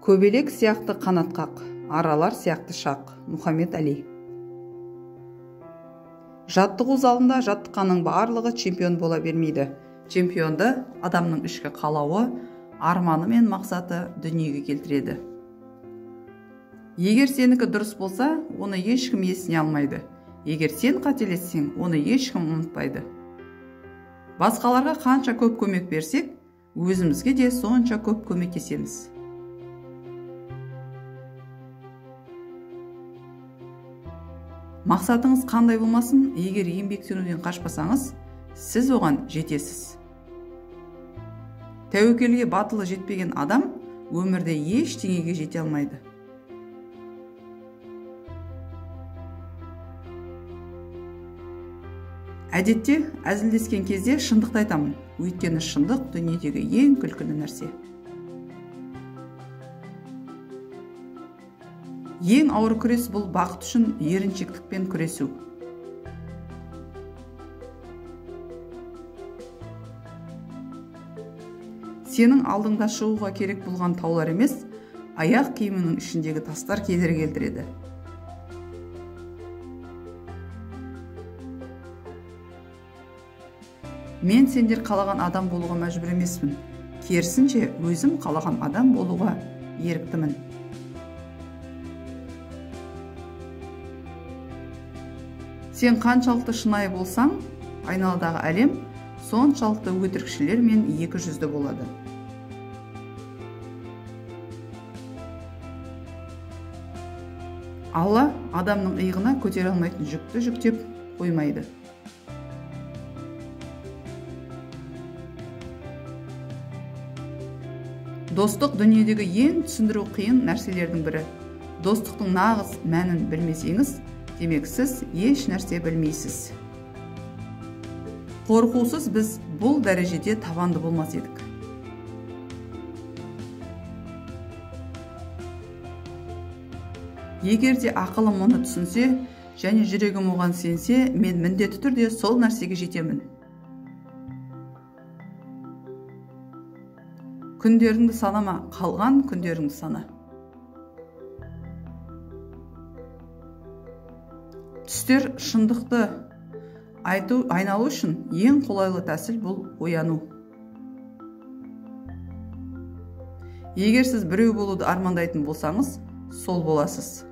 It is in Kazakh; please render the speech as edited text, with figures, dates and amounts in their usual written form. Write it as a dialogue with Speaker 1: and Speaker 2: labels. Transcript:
Speaker 1: Көбелек сияқты қанат қақ, аралар сияқты шақ. Мұхаммед Али. Жаттығу залында жаттыққанның барлығы чемпион бола бермейді. Чемпионды адамның ішкі қалауы, арманы мен мақсаты дүниеге келтіреді. Егер сенікі дұрыс болса, оны ешкім есіне алмайды. Егер сен қателессең, оны ешкім ұмытпайды. Басқаларға қанша көп көмек берсек, өзімізге де сонша көп көмектесеміз. Мақсатыңыз қандай болмасын, егер еңбектенуден қашпасаңыз, сіз оған жетесіз. Тәуекелге батылы жетпеген адам өмірде ештеңеге жете алмайды. Әдетте әзілдескен кезде шындықты айтамын, өйткені шындық дүниедегі ең күлкілі нәрсе. Ең ауыр күрес бұл бақыт үшін еріншектікпен күресу. Сенің алдыңда шығуға керек болған таулар емес, аяқ киіміңнің ішіндегі тастар кедергі келтіреді. Мен сендер қалаған адам болуға мәжбүр емеспін. Керісінше, өзім қалаған адам болуға еріктімін. Сен қаншалықты шынайы болсаң, айналадағы әлем соншалықты өтірікшілер мен екі жүзді болады. Алла адамның иығына көтере алмайтын жүкті жүктеп қоймайды. Достық дүниедегі ең түсіндіру қиын нәрселердің бірі. Достықтың нағыз мәнін білмесеңіз, демек сіз еш нәрсе білмейсіз. Қорқусыз біз бұл дәрежеде табанды болмас едік. Егер де ақылым оны түсінсе, және жүрегім оған сенсе, мен міндетті түрде сол нәрсеге жетемін. Күндеріңді санама, қалған күндеріңді сана. Түстер шындықты айту, айналу үшін ең қолайлы тәсіл бұл ояну. Егер сіз біреу болуды армандайтын болсаңыз, сол боласыз.